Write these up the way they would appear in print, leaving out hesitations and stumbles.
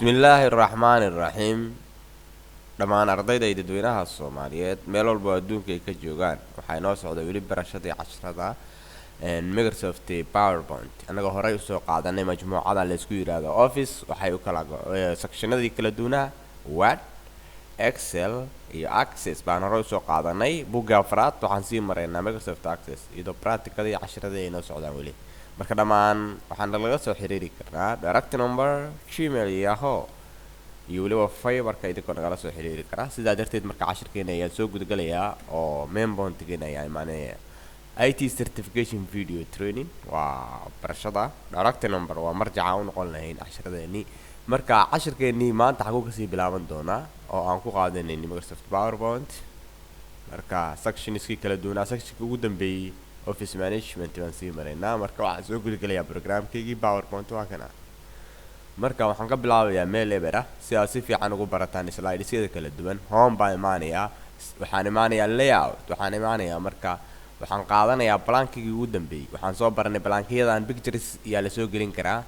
Bismillaahi raxmaani raxiim. Dhammaan ardayda iyo dadweynaha Soomaaliyeed meel walba oo adduunka ay ka joogaan, waxaa inoo socda weli barashadii casharada Microsoft PowerPoint. Annagoo horey usoo qaadanay majmuucada laysku yidhaahdo Office, waxay u kala sectionadii kala duwanaa Word, Excel iyo Access baan horey usoo qaadanay. Bugga afraad waxaan sii maraynaa Microsoft Access, iyadoo practicadii casharadii ay noo socdaan weli. Marka dhammaan waxaan laga soo xiriiri karnaa direct number, Gmail, Yahoo iyo weliba Viberka, idinkoo nagala soo xiriiri karaa. Sidaa darteed marka cashirkeena ayaan soo gudagalayaa oo main pointigeena ayaa imaanaya. IT certification video training waa barashada direct number, waa marjaca u noqon lahayn casharadeenii. Marka cashirkeenii maanta xaguu kasii bilaaban doonaa oo aan ku qaadanayni Microsoft PowerPoint. Marka sectionskii kala duwanaa, sectionka ugu dambeeyey Office Management baan sii maraynaa. Marka waxaan soo gudagelayaa programkaygii PowerPoint, waa kana. Marka waxaan ka bilaabayaa meel eber ah si aad si fiican ugu barataan slidesyada kala duwan. Home baan imaanayaa, waxaan imaanayaa layout, waxaan imaanayaa, marka waxaan qaadanayaa blankigii ugu dambeeyey. Waxaan soo baranay blankiyadan pictures iyaa lasoo gelin karaa,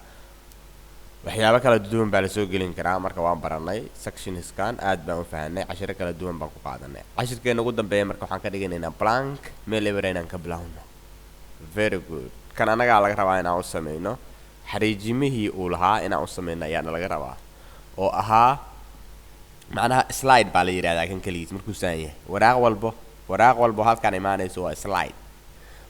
waxyaabo kala duwan baa lasoo gelin karaa. Marka waan baranay sectionskan, aad baan u fahanay, cashiro kala duwan baan ku qaadanay. Cashirkeena ugu dambeeya marka waxaan ka dhiganaynaa blank, meel eber inaan ka bilowno. Very good. Kan annagaa laga rabaa inaan u sameyno xariijimihii uu lahaa, inaan u sameyno ayaana laga rabaa, oo ahaa macnaha slide baa la yidhahdaa. Kan keligiis markuu saan yahay, waraaq walbo, waraaq walbo halkaan imaanayso waa slide.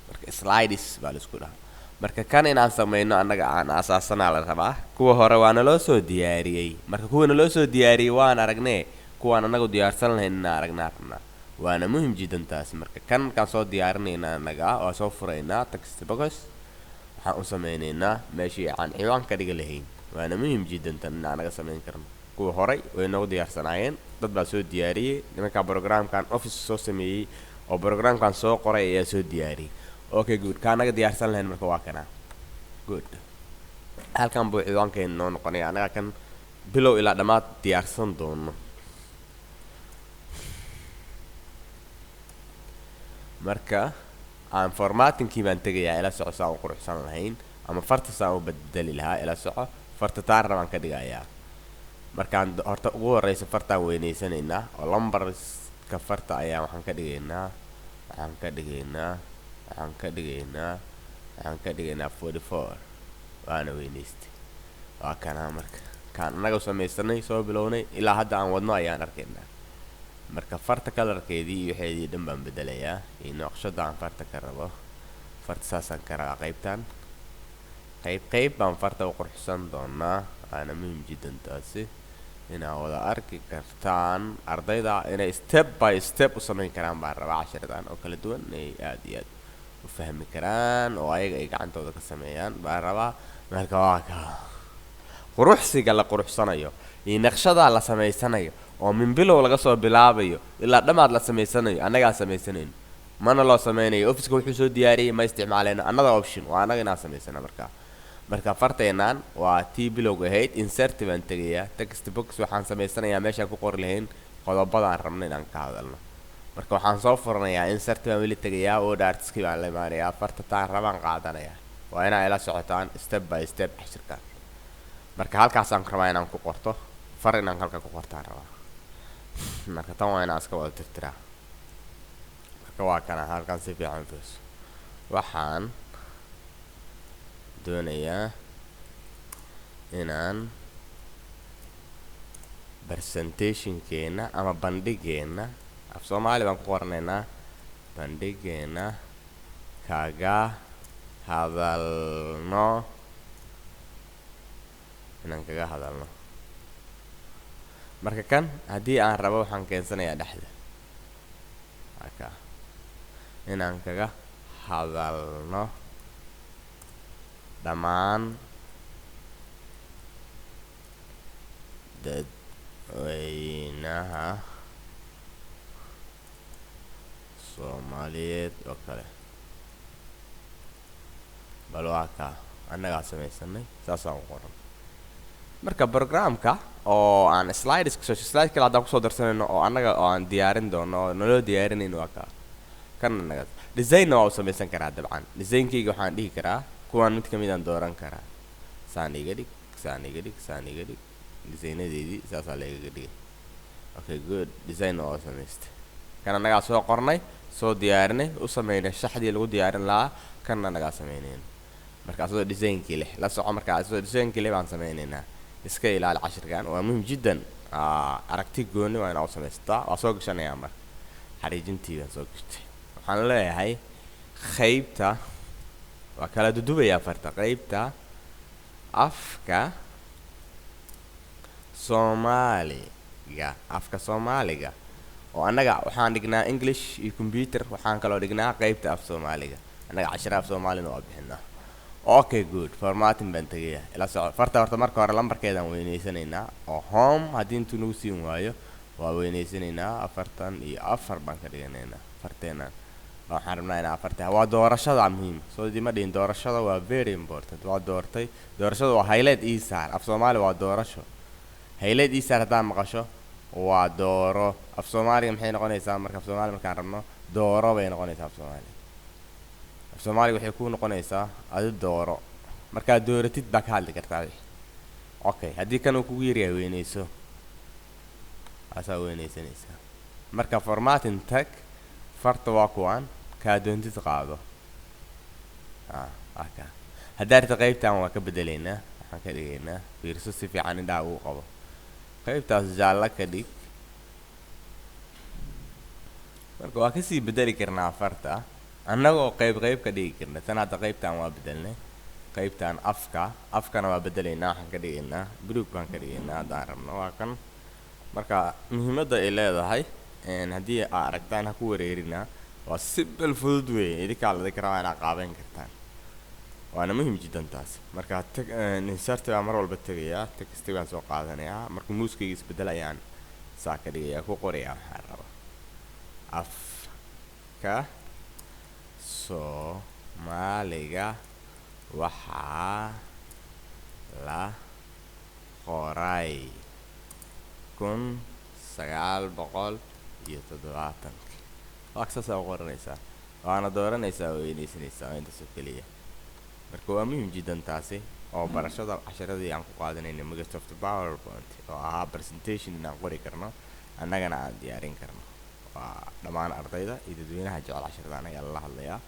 Marka slides baa la isku dhahaa. Marka kan inaan sameyno annaga aan aasaasanaa la rabaa. Kuwa hore waa naloo soo diyaariyey. Marka kuwa naloo soo diyaariyey waan aragnee, kuwaan annagu diyaarsan lahayn inaan aragnaa rabnaa, waana muhim jiddan taasi. Marka kan markaan soo diyaarinayna annaga waa soo furaynaa text box, waxaan u sameynaynaa meeshii aan ciwaan ka dhigi lahayn. Waana muhim jiddan tan in aan naga samayn karno. Kuwa horay way noogu diyaarsanaayeen, dad baa soo diyaariyey. Nimanka programkan Office soo sameeyey oo programkan soo qoray ayaa soo diyaariyey. Okay, good. Kaa naga diyaarsan lahayn marka waa kana. Good. Halkan buu ciwaankeena noo noqonaya, annaga kan bilow ilaa dhammaad diyaarsan doono. Marka aan formattingkii baan tegayaa. Ila soco saan u quruxsan lahayn ama farta saan u bedeli lahaa. Ila soco, farta taan rabaan ka dhigayaa. Markaan horta ugu horeysa fartaan weyneysanaynaa oo lambarska farta ayaa waxaan ka dhigaynaa, waxaan ka dhigaynaa, waxaan ka dhigaynaa, waxaan ka dhigaynaa 44. Waana weyneystay, waa kanaa. Marka kaan annaga samaysanay, soo bilownay ilaa hadda aan wadno ayaan arkaynaa. Marka farta colorkeedii iyo waxeedii dhan baan bedelayaa iyo nooqshada aan farta ka rabo. Farta saasaan ka rabaa. Qaybtan qayb qayb baan farta u qurxsan doonaa. Waana muhim jiddan taasi inaa wada arki kartaan. Ardayda inay step by step u samayn karaan baan rabaa cashiradan oo kala duwan, inay aad iyo aad u fahmi karaan oo ayaga ay gacantooda ka sameeyaan baan rabaa. Marka waa ka quruxsiga la quruxsanayo iyo naqshadaa la samaysanayo oo min bilow laga soo bilaabayo ilaa dhammaad la samaysanayo. Annagaa samaysanayno, mana loo sameynayo. Officeka wuxuu soo diyaariyey ma isticmaaleyno. Another option waa annaga inaan samaysana. Marka farteenaan waa tii bilowga ahayd. Insert baan tegayaa, text box. Waxaan samaysanayaa meeshaan ku qori lahayn qodobadaan rabno inaan ka hadalno. Marka waxaan soo furanayaa, insert baan weli tegayaa, WordArtskii baan la imaanayaa, farta taan rabaan qaadanayaa. Waa inaa ila socotaan step by step cashirkaan. Marka halkaasaan rabaa inaan ku qorto far, inaan halka ku qortaan rabaa. Marka tan waa inaan iska wada tirtiraa. Marka waa kana, halkan si fiican fiirso. Waxaan doonayaa inaan presentationkeena ama bandhigeena, af Soomaali baan ku qoranaynaa, bandhigeena kaga hadalno, inaan kaga hadalno. Marka kan haddii aan rabo waxaan keensanayaa dhexda aka, inaan kaga hadalno dhammaan dadweynaha Soomaaliyeed oo kale. Bal waa kaa, annagaa samaysanay, saasaan u qoran. Marka programka oo aan slides soo slide kale haddaan kusoo darsanayno oo annaga oo aan diyaarin doono oo naloo diyaarinayno, waa kaa. Kan annaga designna waa u samaysan karaa. Dabcan designkayga waxaan dhihi karaa kuwaan mid kamid aan dooran karaa. Saan iga dhig, saan iga dhig, saan iga dhig. Designadeedii saasaa lagaga dhigay. Okay, good. Design oo samaystay kan annagaa soo qornay, soo diyaarinay, u sameynay shaxdii lagu diyaarin lahaa. Kan annagaa sameynayna marka asagoo designkii leh la soco. Marka asagoo designkii leh baan sameynaynaa. Iska ilaali, cashirkan waa muhim jiddan. Aragti gooni waa inaa u samaystaa. Waa soo gashanayaa marka, xariijintii baan soo gashtay. Waxaan leeyahay qaybta waa kala dudubayaa farta. Qaybta afka Soomaaliga, afka Soomaaliga oo annaga waxaan dhignaa English iyo computer. Waxaan kaloo dhignaa qaybta af Soomaaliga. Annaga cashira af Soomaalina waa bixinaa. Okay, good. Formatting baan tegaya. Ila soco. Farta horta marka hore lambarkeedaan weyneysanaynaa oo home haddii intuu nagu siin waayo waa weyneysanaynaa. 44 baan ka dhiganaynaa farteenan. Waxaan rabnaa inaa afarta waa doorashada muhiim soo dima dhihin. Doorashada waa very important. Waa doortay, doorashada waa highlight ii saar. Af Soomaali waa doorasho. Highlight ii saar haddaa maqasho waa dooro. Af Soomaaliga maxay noqonaysaa marka? Af Soomaali markaan rabno dooro bay noqonaysaa. Af Soomaali, af Soomaaliga waxay ku noqonaysaa adi dooro. Markaad dooratid baa ka hadli kartaa wixii. Okay, haddii kan uu kugu yaryahay weyneyso, aasaa weyneysanaysaa. Marka formatting tag, farta waa kuwaan, kaa doontid qaado. Waa kaa. Haddaa rabta qaybtan waa ka bedelaynaa, waxaan ka dhigaynaa, fiirso si fiican, indhaha ugu qabo, qaybtaas jaallo ka dhig. Marka waa kasii bedeli karnaa farta annagoo qayb qayb ka dhigi karna. Tan hadda qaybtan waa bedelnay, qaybtan afka. Afkana waa bedelaynaa, waxaan ka dhigaynaa buluug baan ka dhigaynaa haddaan rabno. Waa kan. Marka muhiimadda ay leedahay haddii aa aragtaan ha ku wareerina. Waa simple, fudud weeye. Idinkaa ladinka rabaa inaad qaabeyn kartaan, waana muhim jiddan taas. Marka insert baan mar walba tegayaa, text baan soo qaadanayaa. Marka muuskayga isbedel ayaan saa ka dhigayaa, ku qorayaa waxaan rabaa. Afka Soomaaliga waxaa la qoray 1970-kii. Waa saasaa u qoranaysaa, waana dooranaysaa oo weyneysanaysaa. Waa intaas oo keliya. Marka waa muhim jiddan taasi oo barashada casharadii aan ku qaadanaynay Microsoft PowerPoint oo ahaa presentation inaan qori karno, annagana aan diyaarin karno. Waa dhammaan ardayda iyo dadweynaha jecel casharadan ayaa lala hadlayaa.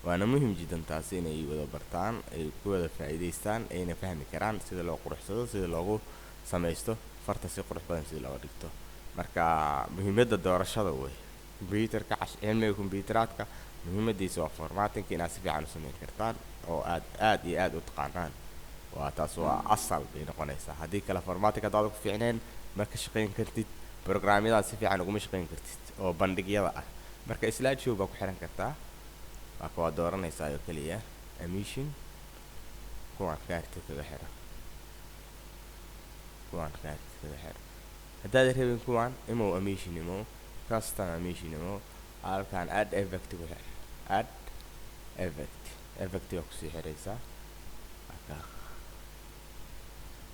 Waana muhim jiddan taasi inay wada bartaan, ay ku wada faa'iidaystaan, ayna fahmi karaan sida loo quruxsado, sida loogu samaysto farta si qurux badan, sida looga dhigto. Marka muhiimadda doorashada wey. Computerka, cilmiga compuuteraadka muhiimadiisa waa formattingka inaad si fiican u samayn kartaan oo aad aad iyo aad u taqaanaan. Waa taas, waa asal bay noqonaysaa. Haddii kale formatting haddaad ku fiicneen ma ka shaqayn kartid programyadaas, si fiican uguma shaqayn kartid oo bandhigyada ah. Marka slide show baa ku xiran kartaa. Waa waa dooranaysaa oo keliya animation. Kuwaan kaarti kaga xiro, kuwaan kaarti kaga xiro. Haddaad rabin kuwaan, imow animation, imow custom animation, imow halkan, add effect ku xir. Add effect, effect baa kusii xiraysaa.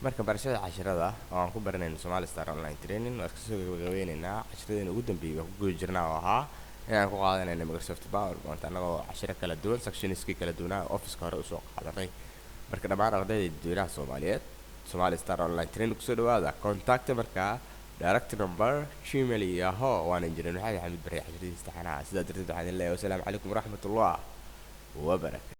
Marka barashada cashirada oo aan ku baranayno Somali Star Online Training waa iska soo gabagabeyneynaa. Cashiradeenna ugu dambeeyay baan ku guda jirnaa oo ahaa inaan ku qaadanayno Microsoft PowerPoint, annagoo cashiro kala duwan, sectionskii kala duwanaa officeka hore usoo qaadanay. Marka dhammaan ardayda dadweynaha Soomaaliyeed, Somali Star Online Training kusoo dhawaada. Contact markaa direct number, Gmail iyo Yahoo. Waana injineer Maxamed Xamid Barre, casharadiisa taxanaha. Sidaa darteed waxaan idin leeyahay wasalaamu calaykum waraxmatullah wabarakatu.